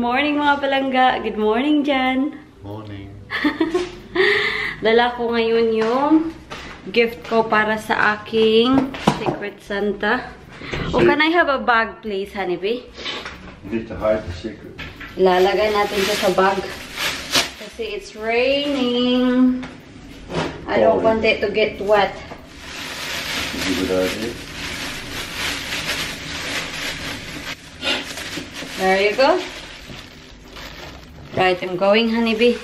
Morning, mga palangga. Good morning, Jan. Morning. Dala ko ngayon yung gift ko para sa aking Secret Santa. Oh, can I have a bag, please, honeybee? You need to hide the secret. Lalagay natin siya sa bag. Kasi it's raining. I don't want it to get wet. Good idea. There you go. Right, I'm going, honeybee.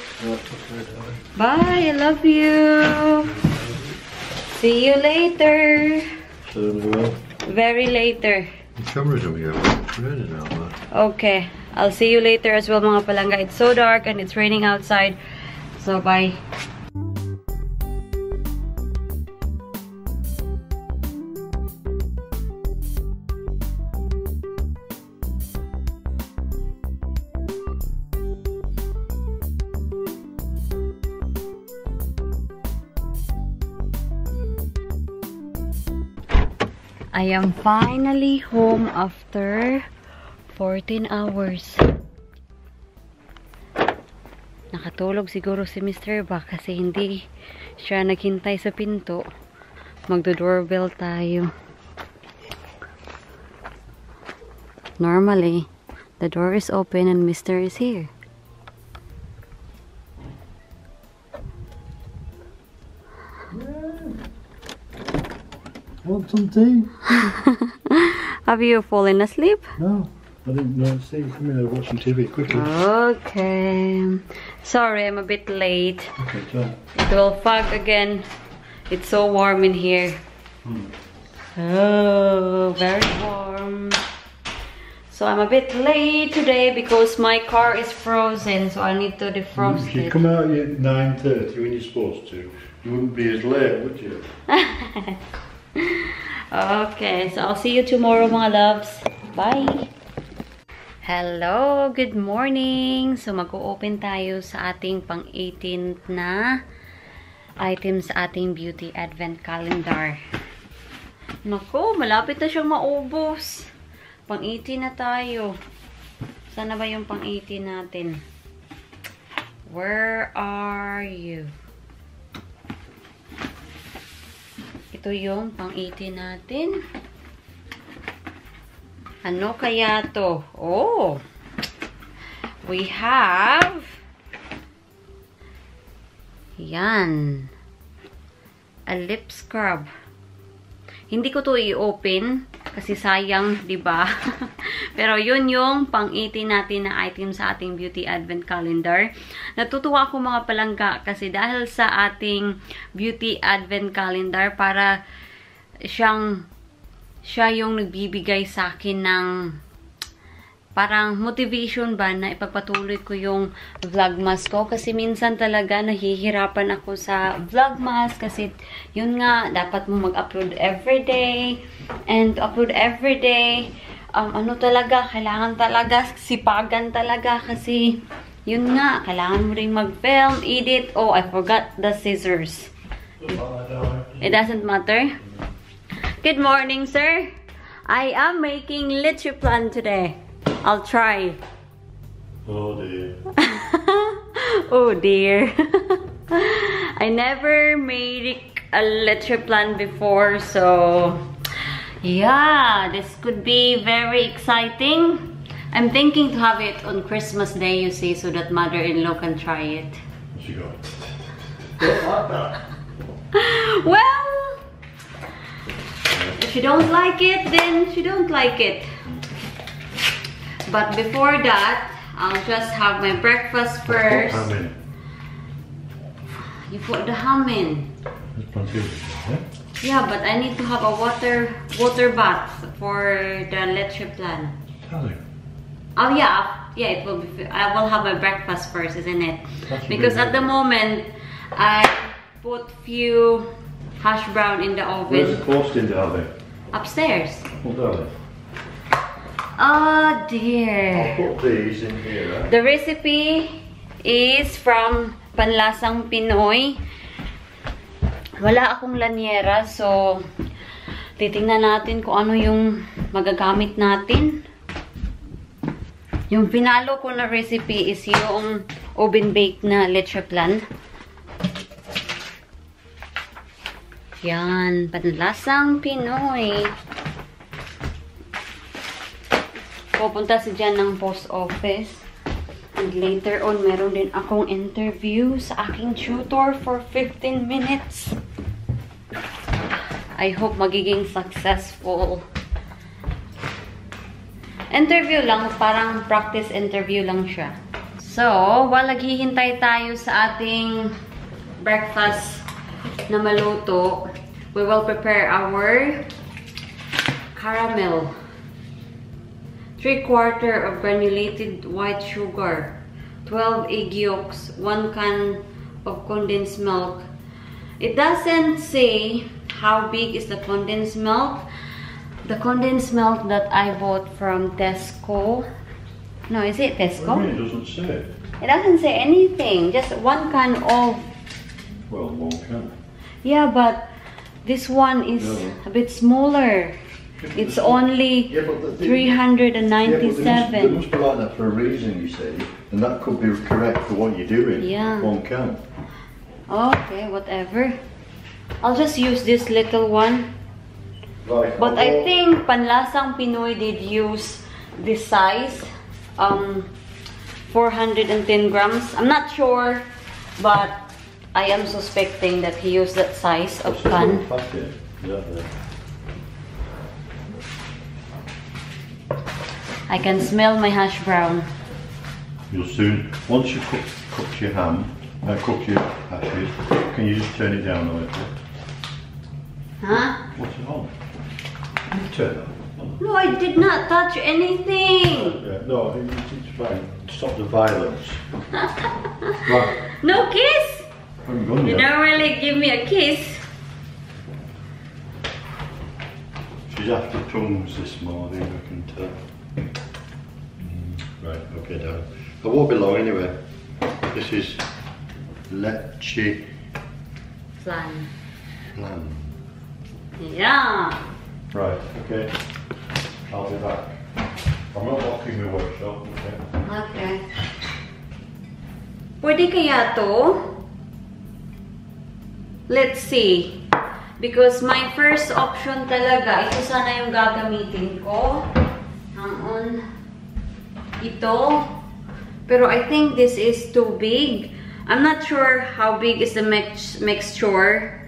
Bye, I love you. See you later. Certainly will. Very later. The camera's over here. It's raining out there. Okay, I'll see you later as well, mga palangga. It's so dark and it's raining outside. So, bye. I am finally home after 14 hours. Nakatulog siguro si Mr. Ba kasi hindi siya naghintay sa pinto. Magdo-doorbell tayo. Normally, the door is open and Mr. is here. Want some tea? Have you fallen asleep? No, I didn't see you coming. I was watching TV quickly. Okay. Sorry, I'm a bit late. Okay, ciao. It will fog again. It's so warm in here. Oh, very warm. So I'm a bit late today because my car is frozen, so I need to defrost If you it. come out at 9:30 when you're supposed to, you wouldn't be as late, would you? Okay, so I'll see you tomorrow, mga loves. Bye! Hello! Good morning! So mag-o-open tayo sa ating pang-18th na item sa ating beauty advent calendar. Naku, malapit na siyang maubos. Pang-18 na tayo. Sana ba yung pang-18 natin? Where are you? Ito yung pang-18 natin. Ano kaya to? Oh! We have yan. A lip scrub. Hindi ko to i-open kasi sayang, di ba? Pero yun yung pang-18 natin na item sa ating beauty advent calendar. Natutuwa ako, mga palangga, kasi dahil sa ating beauty advent calendar, para siya yung nagbibigay sa akin ng parang motivation ba na ipagpatuloy ko yung vlogmas ko. Kasi minsan talaga nahihirapan ako sa vlogmas kasi yun nga, dapat mo mag-upload everyday. And to upload everyday, ano talaga, kailangan talaga, sipagan talaga kasi yun nga, kailangan mo rin mag-film, edit. Oh, I forgot the scissors. It doesn't matter. Good morning, sir. I am making leche flan today. I'll try. Oh dear. Oh dear. I never made a leche flan before, so yeah, this could be very exciting. I'm thinking to have it on Christmas Day, you see, so that mother-in-law can try it. She got. Don't like that. Well, if you don't like it, then you don't like it. But before that, I'll just have my breakfast first. Put ham in. You put the ham in. There's plenty of it, yeah? Yeah, but I need to have a water bath for the leche flan. Tell you. Oh yeah, yeah. It will be. I will have my breakfast first, isn't it? That's Because really at the moment, I put few hash brown in the oven. Where's the posting, darling? Upstairs. Oh, darling. Oh dear. I'll put these in here. Right? The recipe is from Panlasang Pinoy. Wala akong lanyera, so titingnan natin kung ano yung magagamit natin. Yung finollow ko na recipe is yung oven bake na leche flan. Yan, panlasang Pinoy. Pupunta si Jan ng post office. And later on, meron din akong interview sa aking tutor for 15 minutes. I hope magiging successful. Interview lang, parang practice interview lang siya. So, while naghihintay tayo sa ating breakfast na maluto, we will prepare our caramel. 3/4 of granulated white sugar, 12 egg yolks, 1 can of condensed milk. It doesn't say how big is the condensed milk. The condensed milk that I bought from Tesco. No, is it Tesco? It doesn't say. It doesn't say anything. Just 1 can of... Well, 1 can. Yeah, but this one is a bit smaller. It's only 397. Yeah, they must be like that for a reason, you see. And that could be correct for what you're doing. Yeah. 1 can. Okay, whatever. I'll just use this little one. Right, but I think Panlasang Pinoy did use this size, 410 grams. I'm not sure, but I am suspecting that he used that size of pan. I can smell my hash brown. You'll soon, once you've cooked your ham, cooked your hashes, can you just turn it down a little? Huh? What's it on? You turn that on. No, I did not touch anything. Yeah, no, it's fine. Stop the violence. Right. No kiss? I'm gonna. You don't really give me a kiss. She's after tongues this morning, I can tell. Right, okay, darling. I won't be long anyway. This is leche flan. Flan. Yeah. Right, okay. I'll be back. I'm not locking the workshop, okay? Okay. Pwede kaya to? Let's see. Because my first option talaga, ito sana yung gagamitin ko. Hang on. Ito. Pero I think this is too big. I'm not sure how big is the mixture.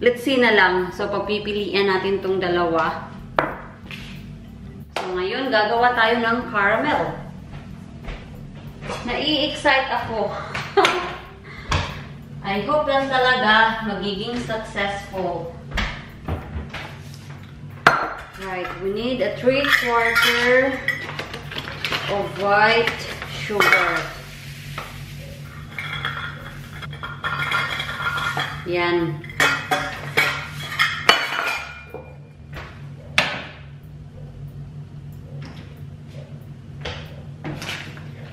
Let's see na lang. So, pagpipilian natin tong dalawa. So, ngayon, gagawa tayo ng caramel. Nai-excite ako. I hope lang talaga magiging successful. Right, we need a 3/4 of white sugar. Yan.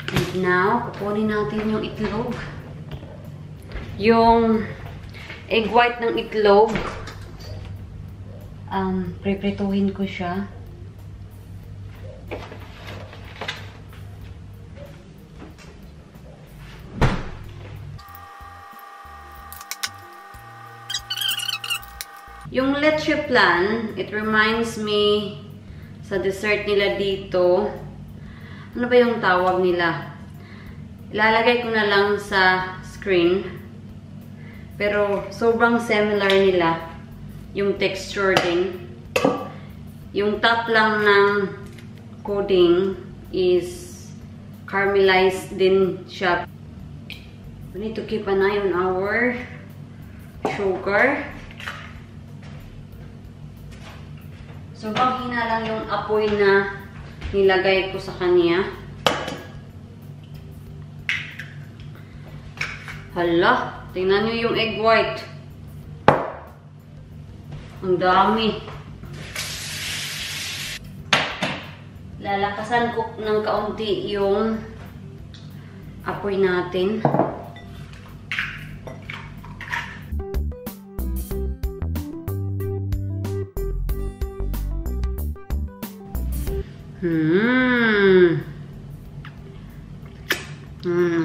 And now, kukunin natin yung itlog. Yung egg white ng itlog, priprituhin ko siya. Yung leche flan, it reminds me sa dessert nila dito. Ano ba yung tawag nila? Ilalagay ko na lang sa screen. Pero sobrang similar nila. Yung texture din. Yung top lang ng coating is caramelized din siya. We need to keep an eye on our sugar. Sobrang hina lang yung apoy na nilagay ko sa kanya. Hala, tingnan nyo yung egg white. Ang dami. Lalakasan ko ng kaunti yung apoy natin.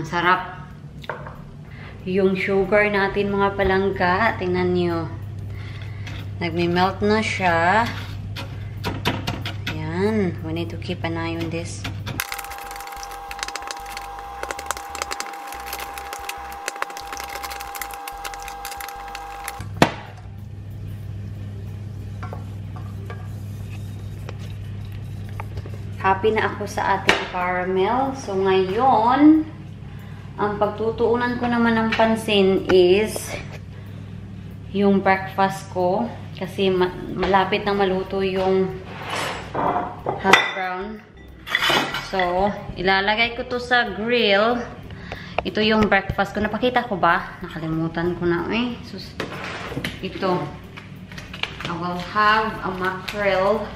Ang sarap. Yung sugar natin, mga palangga, tingnan nyo. Nagme-melt na siya. Ayan. We need to keep an eye on this. Happy na ako sa ating caramel. So, ngayon, ang pagtutuunan ko naman ng pansin is yung breakfast ko. Kasi malapit nang maluto yung hash brown. So, ilalagay ko to sa grill. Ito yung breakfast ko. Napakita ko ba? Nakalimutan ko na. Eh, sus. Ito. I will have a mackerel.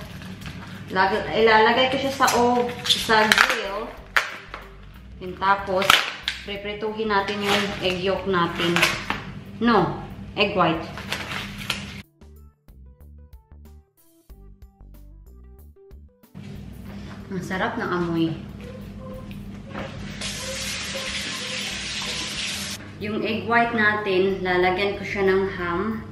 Ilalagay ko siya sa grill. And tapos, preprituhin natin yung egg yolk natin. No, egg white. Ang sarap ng amoy. Yung egg white natin, lalagyan ko siya ng ham.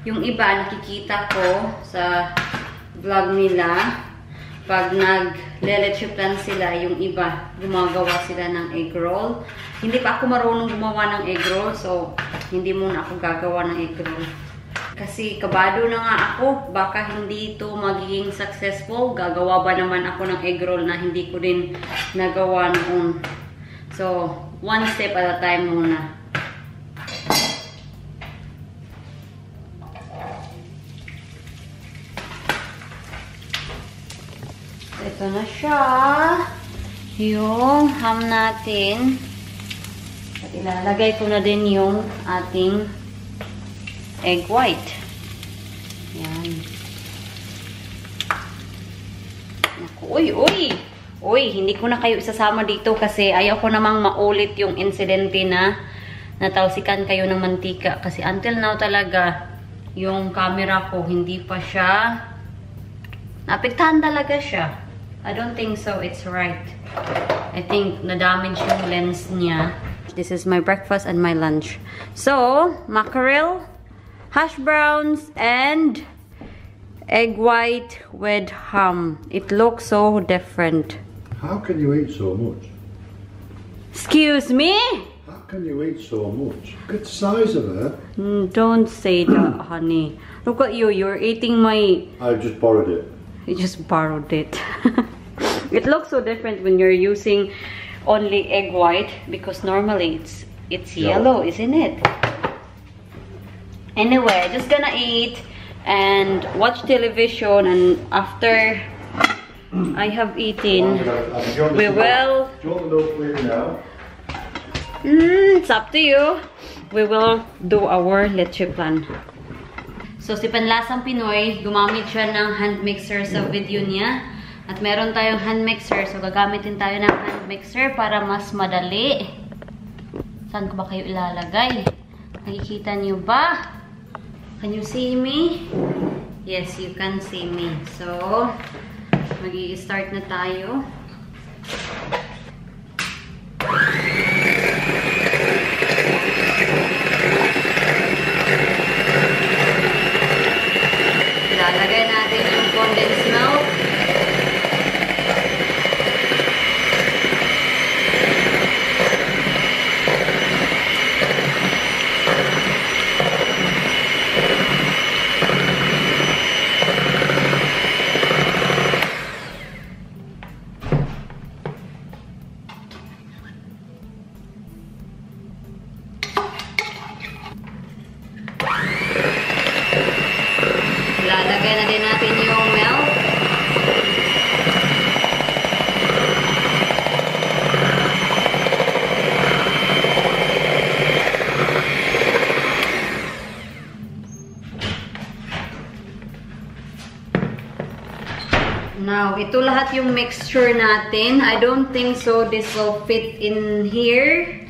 Yung iba, nakikita ko sa vlog nila, pag nag-leche plan sila, yung iba, gumagawa sila ng egg roll. Hindi pa ako marunong gumawa ng egg roll, so hindi muna ako gagawa ng egg roll. Kasi kabado na nga ako, baka hindi ito magiging successful. Gagawa ba naman ako ng egg roll na hindi ko din nagawa noon. So, one step at a time muna. Ito na siya. Yung ham natin. At ilalagay ko na din yung ating egg white. Yan. Naku, uy, uy! Uy, hindi ko na kayo isasama dito kasi ayaw ko namang maulit yung insidente na natalsikan kayo ng mantika. Kasi until now talaga, yung camera ko, hindi pa siya naapektahan talaga siya. I don't think so. It's right. I think na-damage yung lens niya. This is my breakfast and my lunch. So, mackerel, hash browns, and egg white with ham. It looks so different. How can you eat so much? Excuse me? How can you eat so much? Look at the size of her. Don't say that, honey. Look at you. You're eating my... I just borrowed it. You just borrowed it. It looks so different when you're using only egg white because normally it's yellow, isn't it? Anyway, just gonna eat and watch television, and after I have eaten, we will... Do you want the milk clear now? It's up to you. We will do our leche plan. So, si Panlasang Pinoy, gumamit siya ng hand mixer sa video niya. At meron tayong hand mixer. So, gagamitin tayo ng hand mixer para mas madali. Saan ko ba kayo ilalagay? Nakikita niyo ba? Can you see me? Yes, you can see me. So, mag-i-start na tayo. Ilalagay natin yung condensed milk. Ilalagay na din natin yung milk. Now, ito lahat yung mixture natin. I don't think so this will fit in here.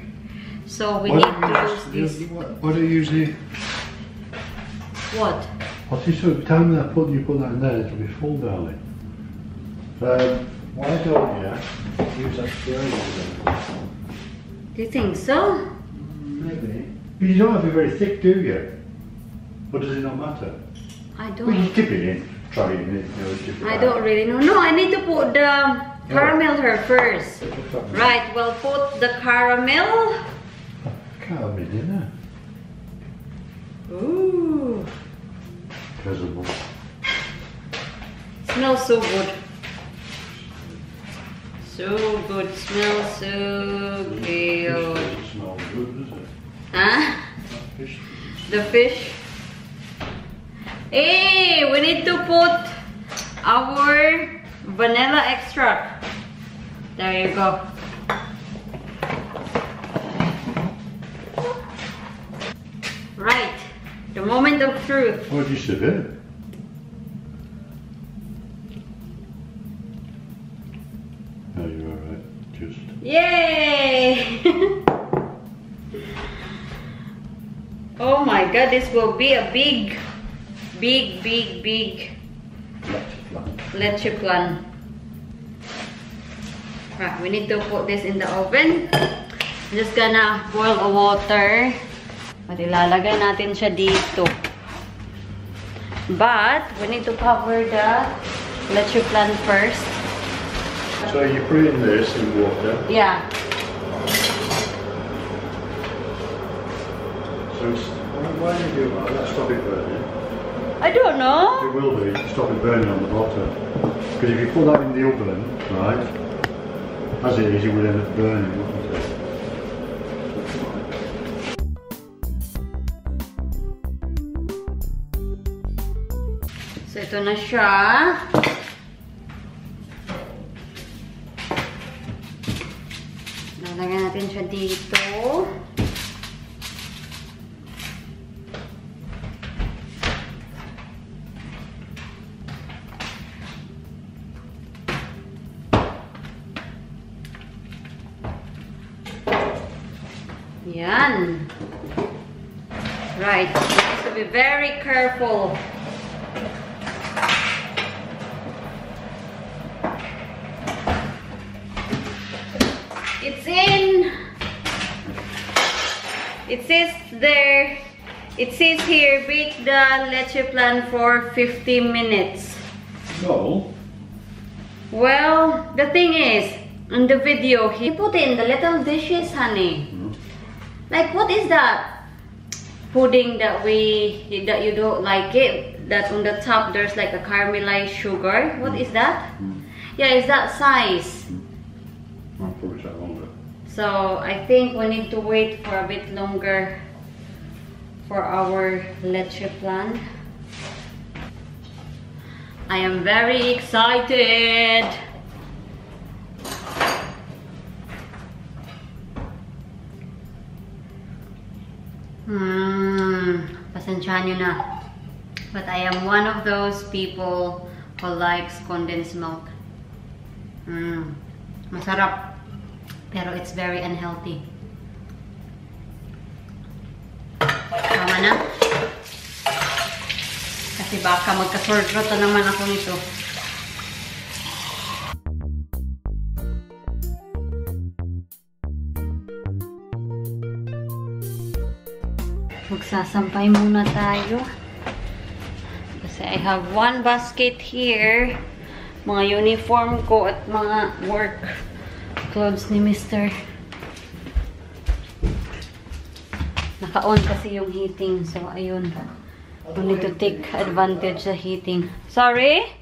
So we need to use this. Why do you use the... What? I'll see, so the time that you put that in there, it'll be full, darling. Why don't you use that spray then? Do you think so? Maybe. But you don't have to be very thick, do you? Or does it not matter? I Well, you don't. dip it in, try it in, you know, dip it I out. don't really know. No, I need to put the caramel here first. Right, we'll put the caramel. Can't have me dinner. Ooh. Pleasurable. Smells so good. So good. Smells so good. Fish doesn't smell good, does it? Huh? Fish. The fish. Hey, we need to put our vanilla extract. There you go. Right, the moment of truth. Why'd you sip it? No, you're all right. Just. Yay! Oh my God, this will be a big, big, big, big leche flan. Leche flan. Right, we need to put this in the oven. I'm just gonna boil the water. At ilalagay natin siya dito. But we need to cover the leche flan first. So you put in this in water. Yeah. So it's, why do you do that? That'll stop it burning. I don't know. It will be, to stop it burning on the bottom. Because if you put that in the oven, right, as it is, it will end up burning, wouldn't it? So ito na siya. Lalagyan natin siya dito. Yan. Right. You have to be very careful. It's in. It says there. It says here, bake the leche flan for 50 minutes. No. Well, the thing is, in the video, he put in the little dishes, honey. Like, what is that pudding that you don't like it? That on the top there's like a caramelized sugar. What is that? Yeah, it's that size. I'll probably take longer. So I think we need to wait for a bit longer for our leche flan. I am very excited. Pasensyahan nyo na. But I am one of those people who likes condensed milk. Masarap. Pero it's very unhealthy. Tama na. Kasi baka magka-sore throat na naman ako nito. Magsasampay muna tayo. Kasi I have one basket here. Mga uniform ko at mga work clothes ni Mister. Naka-on kasi yung heating. So, ayun. We need to take advantage sa heating. Sorry?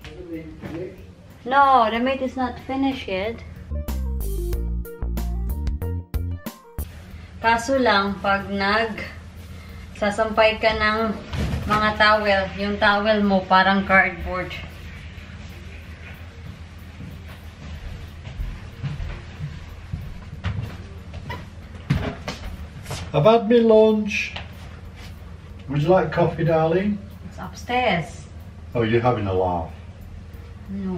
No, the meat is not finished yet. Kaso lang, pag nagsasampay ka ng mga towel, yung towel mo parang cardboard. I've had my lunch. Would you like coffee, darling? It's upstairs. Oh, you're having a laugh. No.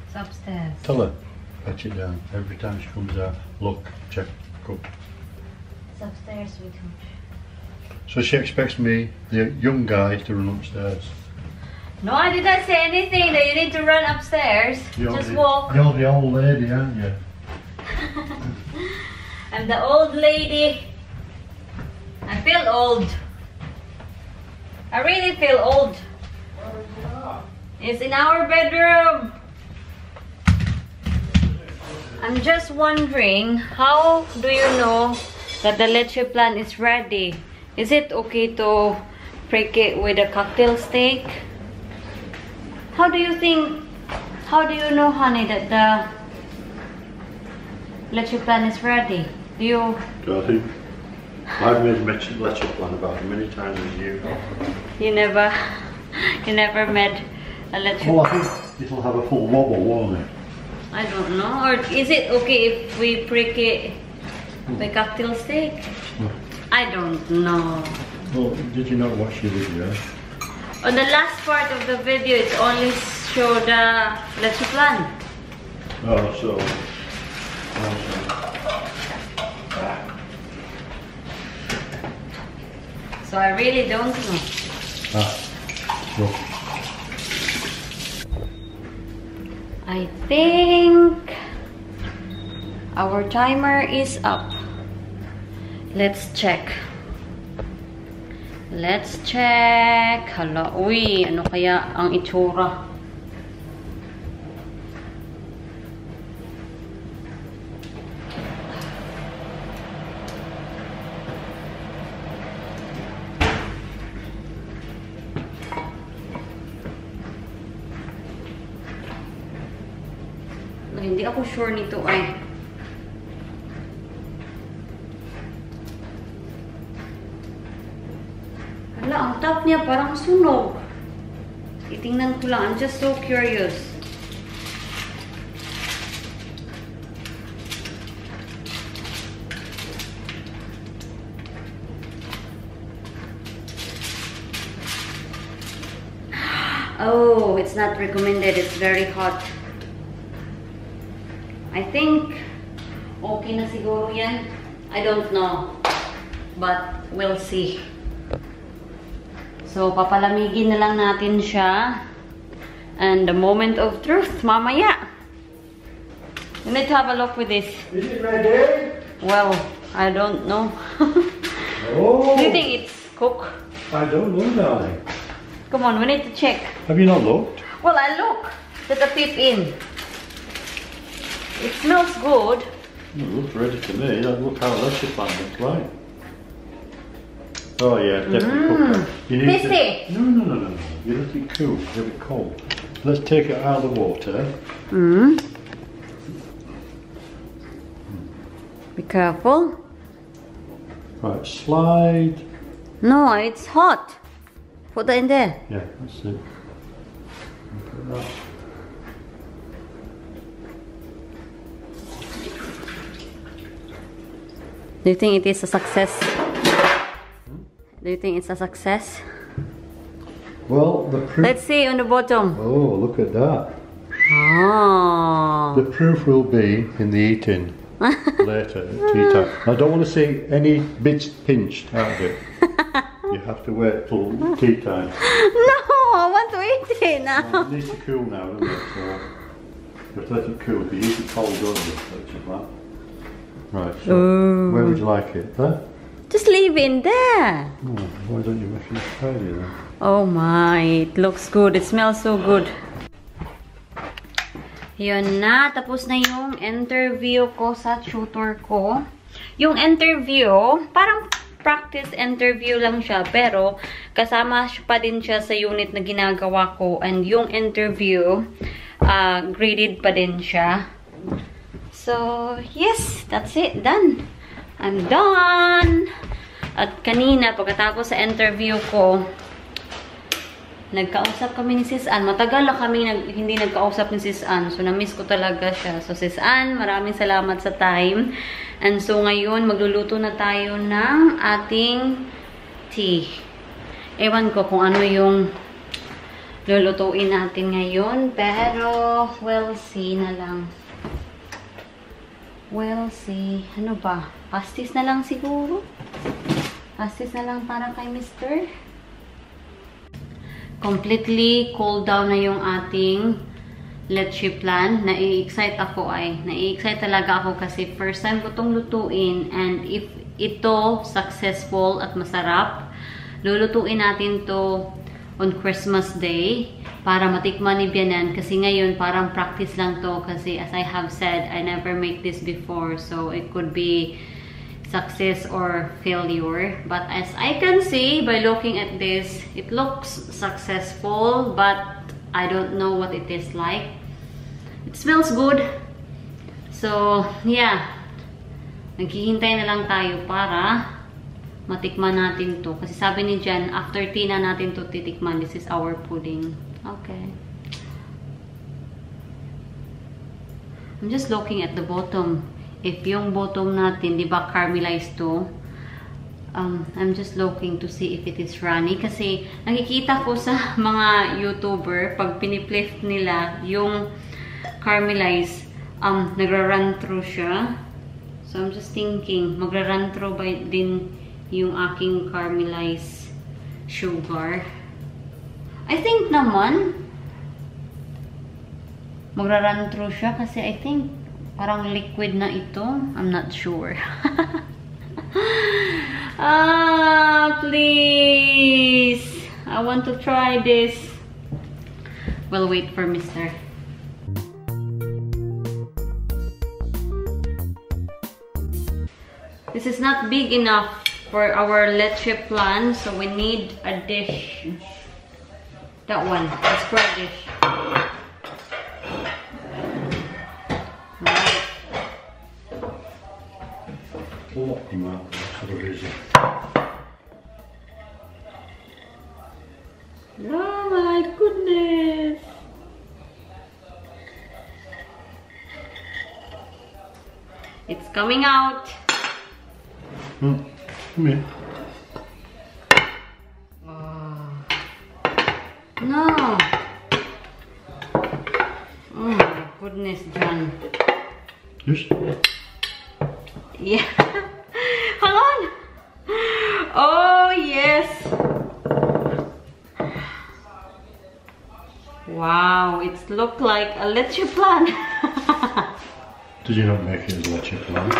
It's upstairs. Tell her. Fetch it down. Every time she comes out, look, check, cup. It's upstairs with her. So she expects me, the young guy, to run upstairs. No, I did not say anything that you need to run upstairs. You're Just walk. You're the old lady, aren't you? I'm the old lady. I feel old. I really feel old. It's in our bedroom. I'm just wondering, how do you know that the leche plan is ready? Is it okay to prick it with a cocktail stick? How do you think, how do you know, honey, that the leche plan is ready? Do you? Do I think I've made leche plan about as many times as you have. You never made a leche. Well, I think it'll have a full wobble, won't it? I don't know. Or is it okay if we prick it with cocktail stick? I don't know. Well, did you not watch the video? On the last part of the video, it only showed the leche plan. Oh, so. So I really don't know. Ah, look. I think our timer is up. Let's check. Let's check. Hala, uy, ano kaya ang itsura? Hindi ako sure nito ay. Hala, ang top niya parang sunog. Titingnan ko lang. I'm just so curious. Oh, it's not recommended. It's very hot. I think okay na siguro yan. I don't know. But we'll see. So, papalamigin na lang natin siya. And the moment of truth, mamaya. You need to have a look with this. Is it ready? Well, I don't know. Oh. Do you think it's cooked? I don't know, darling. Come on, we need to check. Have you not looked? Well, I look. Let a peep in. It smells good. It looks ready to me. Look how leche plan looks like. Oh yeah, definitely cooked. You need Tasty. to, no. You let it cool. Give it cold. Let's take it out of the water. Be careful. Right, slide. No, it's hot. Put that in there. Yeah, that's it. Put that. Do you think it is a success? Do you think it's a success? Well, the proof. Let's see on the bottom. Oh, look at that. Oh. The proof will be in the eating later at tea time. I don't want to see any bits pinched out of it. You have to wait till tea time. No, I want to eat it now. Well, it needs to cool now, doesn't it? So you have to let it cool. If you eat it cold, don't you? Let it like. Right, so where would you like it? There? Just leave it in there. Oh, why don't you make it tidy then? Oh my, it looks good. It smells so good. Yun na, tapos na yung interview ko sa tutor ko. Yung interview, parang practice interview lang siya, pero kasama pa din siya sa unit na ginagawa ko. And yung interview, graded pa din siya. So, yes, that's it. Done. I'm done! At kanina, pagkatapos sa interview ko, nagkausap kami ni Sis Ann. Matagal na kami hindi nagkausap ni Sis Ann. So, na-miss ko talaga siya. So, Sis Ann, maraming salamat sa time. And so, ngayon, magluluto na tayo ng ating tea. Ewan ko kung ano yung lulutuin natin ngayon. Pero, we'll see na lang. We'll see. Ano ba? Pastis na lang siguro. Pastis na lang para kay Mister. Completely cooled down na yung ating leche flan. Nai-excite ako ay. Nai-excite talaga ako kasi first time ko itong lutuin, and if ito successful at masarap, lulutuin natin to on Christmas Day para matikman ni Bianan, kasi ngayon parang practice lang to kasi as I have said, I never make this before, so it could be success or failure. But as I can see by looking at this, it looks successful, but I don't know what it is like. It smells good. So yeah, naghihintay na lang tayo para matikman natin to. Kasi sabi ni Jan, after tea na natin to titikman. This is our pudding. Okay. I'm just looking at the bottom. If yung bottom natin, di ba caramelized to? I'm just looking to see if it is runny. Kasi nakikita ko sa mga YouTuber, pag piniplift nila yung caramelized, nagra-run through siya. So I'm just thinking, magra-run through by din yung aking caramelized sugar. I think naman, magra-run through siya kasi I think parang liquid na ito. I'm not sure. Ah, please. I want to try this. We'll wait for Mister. This is not big enough for our leche flan, so we need a dish. That one, a square dish. Right. Oh my goodness! It's coming out. Come here. Oh. No. Oh my goodness, John. Just. Yeah. Hang on. Oh yes. Wow, it looked like a leche flan. Did you not make it as leche flan?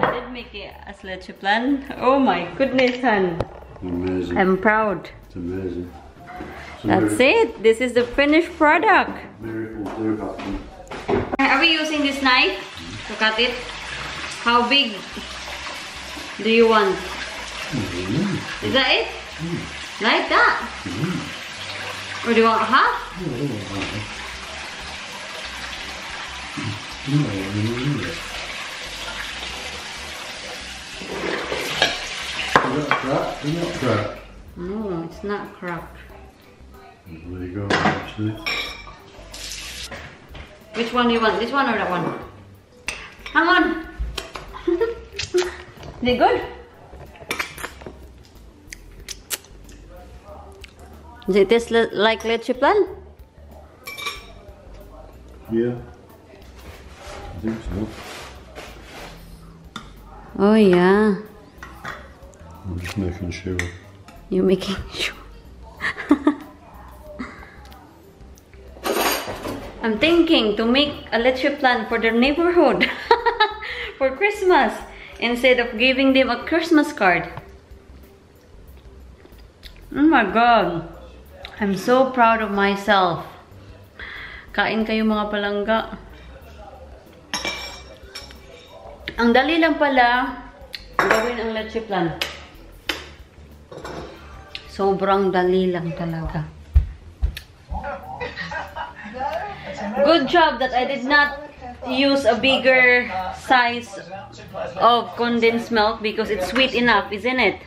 I did make it as leche flan. Oh my goodness, hun. Amazing. I'm proud. It's amazing. It's That's it. This is the finished product. Miracles do happen. Are we using this knife to cut it? How big do you want? Is that it? Like that? Or do you want half? Is that cracked? Is that cracked? No, it's not cracked. There you go, actually. Which one do you want? This one or that one? Hang on! Is it good? Does it taste like leche flan? Yeah. I think so. Oh yeah. I'm just making sure. You're making sure. I'm thinking to make a leche flan for their neighborhood for Christmas instead of giving them a Christmas card. Oh my God. I'm so proud of myself. Kain kayo mga palangga. Ang dali lang pala gawin ang leche flan. Sobrang dali lang talaga. Good job that I did not use a bigger size of condensed milk because it's sweet enough, isn't it?